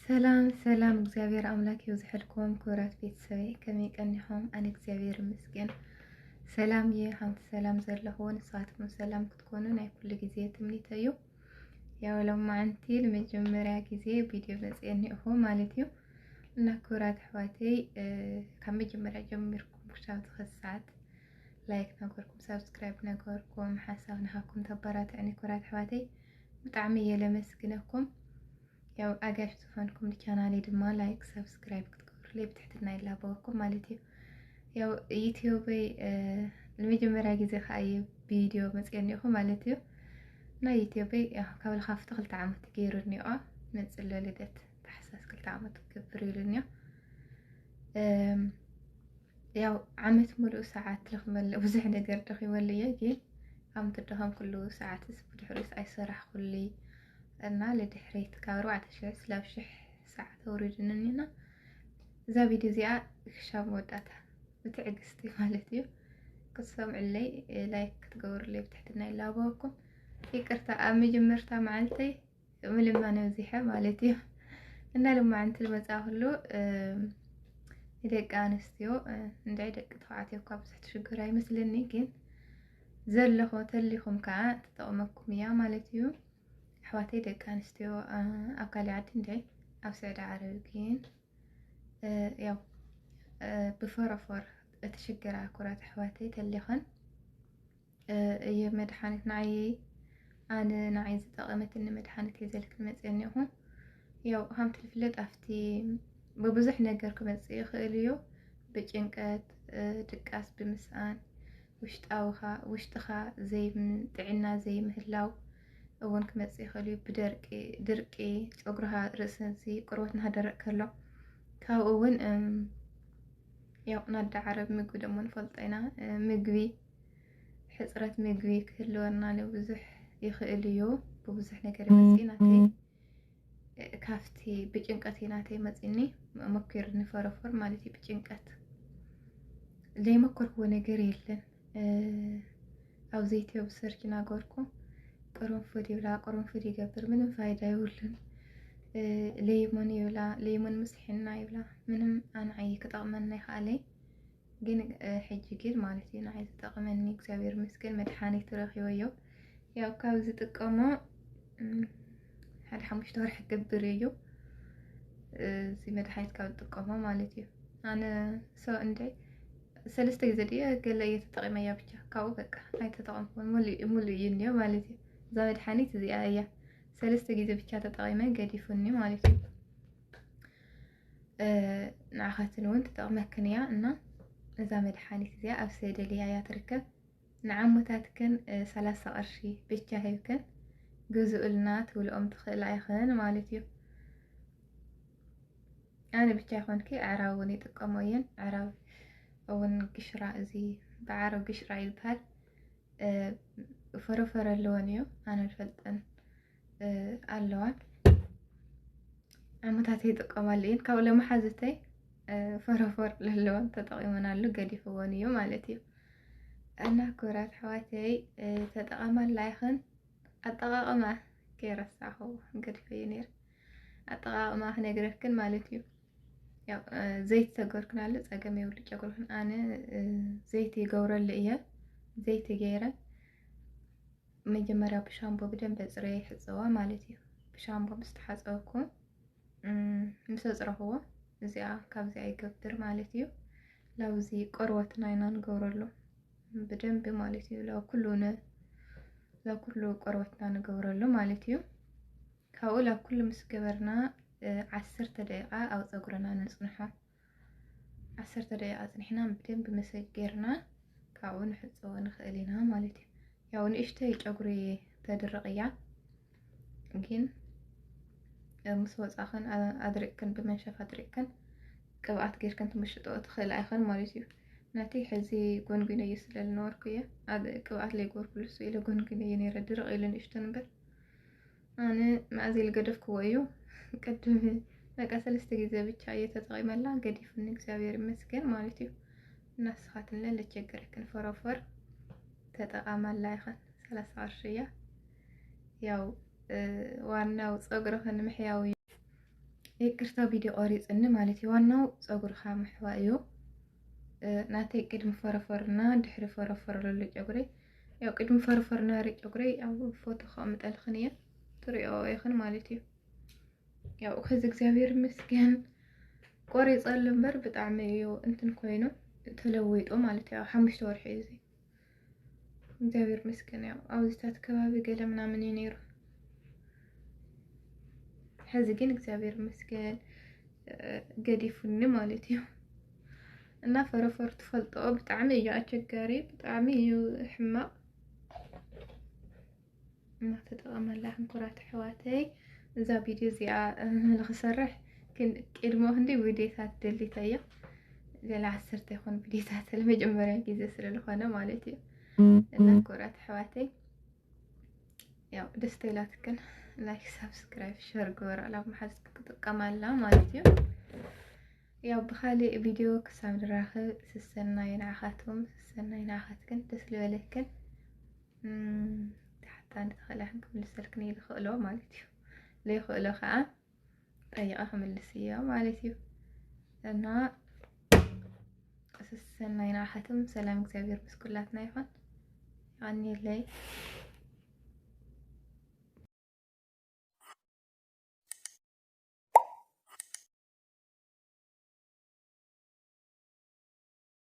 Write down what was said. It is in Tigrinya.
ሰላም ሰላም፣ እግዚኣብሔር ኣምላክ ይብዝሐልኩም ክቡራት ቤተሰበይ፣ ከመይ ቀኒኹም? ኣነ እግዚኣብሔር ይመስገን ሰላም እየ። ሓንቲ ሰላም ዘለኹዎ ንስኻትኩም ሰላም ክትኮኑ ናይ ኩሉ ግዜ ትምኒተይ እዩ። ያው ሎማዓንቲ ንመጀመርያ ግዜ ቪድዮ መፅየ እኒኦኹ ማለት እዩ። እና ክቡራት ኣሕዋተይ፣ እ፣ ካብ መጀመርያ ጀሚርኩም ክሳብ ዝኸ ሰዓት ላይክ ነገርኩም፣ ሳብስክራይብ ነገርኩም፣ ሓሳብ ንሃኩም ተበራትዕኒ ክቡራት ኣሕዋተይ፣ ብጣዕሚ እየ ለመስግነኩም። ያው ኣጋሽ ዝኾንኩም ንቻናለይ ድማ ላይክ፣ ሳብስክራይብ ክትገብሩለይ ብትሕትና ይላበወኩም ማለት እዩ። ያው ዩቲዩበይ፣ እ፣ ንመጀመርያ ግዜ ከዓ እየ ቪድዮ መፅየ እኒኦኹ ማለት እዩ። ናይ ዩቲዩበይ ያው ካብ ልኻፍቲ ክልተ ዓመት ገይሩ እኒኦ፣ መፅእ ኣሎ ልደት ታሕሳስ ክልተ ዓመት ክገብር ኢሉ እኒኦ። እም፣ ያው ዓመት ሙሉእ ሰዓት ልኽመለ ብዙሕ ነገር ደኺመሉ እየ፣ ግን ኣብ ምትደኸም ኩሉ ሰዓትስ ብድሕሪስ ኣይሰራሕኩሉ እና ልድሕሪት ካብ ኣርባዕተ ሽሕ ስላብ ሽሕ ሰዓት ኣውሪድንኒና። እዛ ቪድዮ እዚኣ ክሻብ መወዳእታ ብትዕግስቲ ማለት እዩ ክትሰምዕለይ፣ ላይክ ክትገብሩለይ ብትሕትና ይላበወኩም። ይቅርታ ኣብ መጀመርታ መዓልተይ ምልማን ኣብዚሐ ማለት እዩ። እና ልማዓንቲ ልመፅኣ ኩሉ፣ እም፣ ንደቂ ኣንስትዮ፣ እ፣ እንድዒ ደቂ ተባዕትዮ እኳ ብዙሕ ትሽግር ኣይመስለኒ፣ ግን ዘለኹ ተሊኹም ከዓ ትጠቕመኩም እያ ማለት እዩ። ኣሕዋተይ ደቂ ኣንስትዮ፣ እ፣ ኣብ ካሊእ ዓዲ እንድዒ ኣብ ስዑዲ ዓረብ ግን፣ እ፣ ያው፣ እ፣ ብፈረፎር እትሽግራ ኩራት ኣሕዋተይ ተሊኸን፣ እ፣ እየ መድሓኒት ንዓየይ፣ ኣነ ንዓይ ዝጠቐመትኒ መድሓኒት እየ ዘልክን መፅየ እኒኹ። ያው፣ ከምቲ ዝፍለጥ ኣብቲ ብብዙሕ ነገር ክመፅእ ይኽእል እዩ። ብጭንቀት፣ እ፣ ድቃስ ብምስኣን፣ ውሽጣውኻ፣ ውሽጥኻ ዘይም-፣ ጥዕና ዘይምህላው እውን ክመፅእ ይኽእል እዩ። ብደርቂ፣ ድርቂ፣ ፀጉርኻ፣ ርእሲ እዚ ቆርበትና ክደርቅ ከሎ፣ ካብኡ እውን፣ እም፣ ያው፣ ናዳ ዓረብ ምግቢ ደሞ ንፈልጦ ኢና። እ፣ ምግቢ፣ ሕፅረት ምግቢ ክህልወና ንብዙሕ ይኽእል እዩ። ብብዙሕ ነገር ይመፅእ ናተይ፣ እ፣ ካፍቲ ብጭንቀት እዩ ናተይ መፂኒ፣ መኪርኒ ፈረፎር ማለት እዩ። ብጭንቀት ዘይመኮርክዎ ነገር የለን። እ፣ ኣብ ዘይትዮ ብሰርች ናገርኩ፣ ቅርንፉድ ይብላ፣ ቅርንፉድ ይገብር፣ ምንም ፋይዳ የብሉን። እ፣ ለይሞን ይብላ፣ ለይሞን ምስ ሒና ይብላ፣ ምንም ኣንዓይ ክጠቕመና ይኽኣለይ። ግን፣ እ፣ ሕጂ ግን ማለት እዩ ንዓይ ዝጠቕመኒ እግዚኣብሔር ይመስገን መድሓኒት ረኺበዮ። ያው ካብ ዝጥቀሞ፣ እም፣ ሓደ ሓሙሽተ ወርሒ ክገብር እዩ፣ እ፣ እዚ መድሓኒት ካብ ዝጥቀሞ ማለት እዩ። ኣነ ሰው እንደ ሰለስተ ግዜ ድየ ገለ እየ ተጠቒመያ ብቻ፣ ካብኡ በቃ ኣይተጠቐምኩን፣ ሙሉእ፣ ሙሉእ እዩ እኒኦ ማለት እዩ። እዛ መድሓኒት እዚኣ እያ ሰለስተ ግዜ ብቻ ተጠቒመ ገዲፉኒ ማለት እዩ። እ፣ ንዓኻትን እውን ትጠቕመክን እያ እና እዛ መድሓኒት እዚኣ ኣብ ሰደልያ እያ ትርከብ። ንዓሞታትክን፣ እ፣ ሰላሳ ቅርሺ ብቻ ሂብክን ግዝኡልና ትብልኦም ትኽእላ ኢኽን ማለት እዩ። ኣነ ብቻ ይኾንኪ ኣዕራብ እውን ይጥቀሞ እየን። ኣዕራብ እውን ግሽራ፣ እዚ ብዓረብ ግሽራ ይበሃል። እ፣ ፈረፈረ ኣለወን እዩ፣ ኣነ ዝፈልጠን፣ እ፣ ኣለዋ። ዓመታት ይጥቀማሉ እየን። ካብኡ ለመሓዝተይ፣ እ፣ ፈረፈር ለለወን ተጠቒመናሉ ገዲፍዎን እዩ ማለት እዩ። እና ክቡራት ኣሕዋተይ፣ እ፣ ተጠቐማላ ኢኽን። ኣጠቓቕማ ከይረሳኹ ገዲፈዮ ነይረ። ኣጠቓቕማ ክነግረክን ማለት እዩ። ያው፣ እ፣ ዘይቲ ተገርክናሉ ጸገም የብሉ ጨጉርክን። ኣነ፣ እ፣ ዘይቲ ይገብረሉ እየ። ዘይቲ ገይረ መጀመርያ ብሻምቦ ብደንብ ኣጽረየ ይሕጸዋ ማለት እዩ። ብሻምቦ ምስ ተሓጸብኩ፣ እም፣ ምስ ኣጽረኽዎ እዚኣ ካብዚኣ ይገብር ማለት እዩ። ላብዚ ቆርበትና ኢና ንገብረሉ ብደንብ ማለት እዩ። ላብ ኩሉ ነ-፣ ላብ ኩሉ ቆርበትና ንገብረሉ ማለት እዩ። ካብኡ ላብ ኩሉ ምስ ገበርና፣ እ፣ ዓሰርተ ደቂቓ ኣብ ጸጉርና ነጽንሖ። ዓሰርተ ደቂቓ ኣጽኒሕና ብደንብ መሰጅ ጌርና ካብኡ ንሕጽቦ ንኽእል ኢና ማለት እዩ። ያው ንእሽተይ ጨጉሪ ተድርቕ እያ፣ ግን፣ እ፣ ምስ ወጻኽን ኣ-፣ ኣድሪቕክን ብመንሸፍ ኣድሪቕክን ቅብኣት ጌርክን ትምሽጥኦ ትኽእላ ኢኽን ማለት እዩ። ነቲ ሕዚ ጎንጒነዮ ስለ ዝነበርኩ እየ፣ ኣብ ቅብኣት ለይገበርኩሉ እሱ ኢለ ጎንጒነዮ ነይረ፣ ድርቕ ኢሉ ንእሽተን እምበር። ኣነ መኣዝ ኢለ ገደፍክዎ እዩ። ቅድም በቃ ሰለስተ ግዜ ብቻ እየ ተጠቒመላ፣ ገዲፉኒ እግዚኣብሔር ይመስገን ማለት እዩ። እና ንስኻትንለ ለቸገረክን ፈረፈር ተጠቓማላ ኢኽን፣ ሰላሳ ቅርሺ እያ። ያው፣ እ፣ ዋናው ጸጉርኽን ምሕያው እዩ። ይቅርታ ቪድዮ ቆሪፅኒ ማለት እዩ። ዋናው ፀጉርካ ምሕዋ እዩ። ናተይ ቅድሚ ፈረፈርና ድሕሪ ፈረፈር ለሎ ጨጉረይ፣ ያው ቅድሚ ፈረፈርና ሪ ጨጉረይ ኣብ ፎቶ ከቕምጠልክን እየ፣ ትሪኦ ይኽን ማለት እዩ። ያው ከዚ እግዚኣብሔር ይመስገን ቆሪፀሉ እምበር ብጣዕሚ እዩ እንትን ኮይኑ ተለዊጡ ማለት እዩ። ሓሙሽተ ወርሒ እዩ እዚ። እግዚኣብሔር ይመስገን ያው ኣብዚታት ከባቢ ገለ ምናምን እዩ ነይሩ። ሕዚ ግን እግዚኣብሔር ይመስገን ገዲፉኒ ማለት እዩ። እና ፈረፈር ትፈልጦ ብጣዕሚ እዩ ኣቸጋሪ፣ ብጣዕሚ እዩ ሕማቕ። እና ተጠቐመላ ሕንኩራት ኣሕዋተይ። እዛ ቪድዮ እዚኣ ንክሰርሕ ግን ቅድሞ ክንዲ ቪድዮታት ደሊተ እያ። ገለ ዓሰርተ ይኾን ቪድዮታት ለመጀመርያ ግዜ ስለ ዝኾነ ማለት እዩ። እና ክቡራት ኣሕዋተይ ያው ደስ ተይላትክን ላይክ፣ ሳብስክራይብ፣ ሸር ግበሩ። ኣላ መሓዝ ክጥቀማላ ማለት እዩ። ያው ብኻሊእ ቪድዮ ክሳብ ንራኸብ ስሰናይ ንዓኻትኩም፣ ስሰናይ ንዓኻትክን ደስ ልበለክን። ተሓታ ንተኽእላ ክንክምልሰልክን ይልኽእሎ ማለት እዩ። ለይኽእሎ ከዓ ጠይቐ ክምልስ እዮ ማለት እዩ። እና ስሰናይ ንዓኻትም ሰላም እግዚኣብሔር ምስ ኩላትና ይኹን። የቐንየለይ።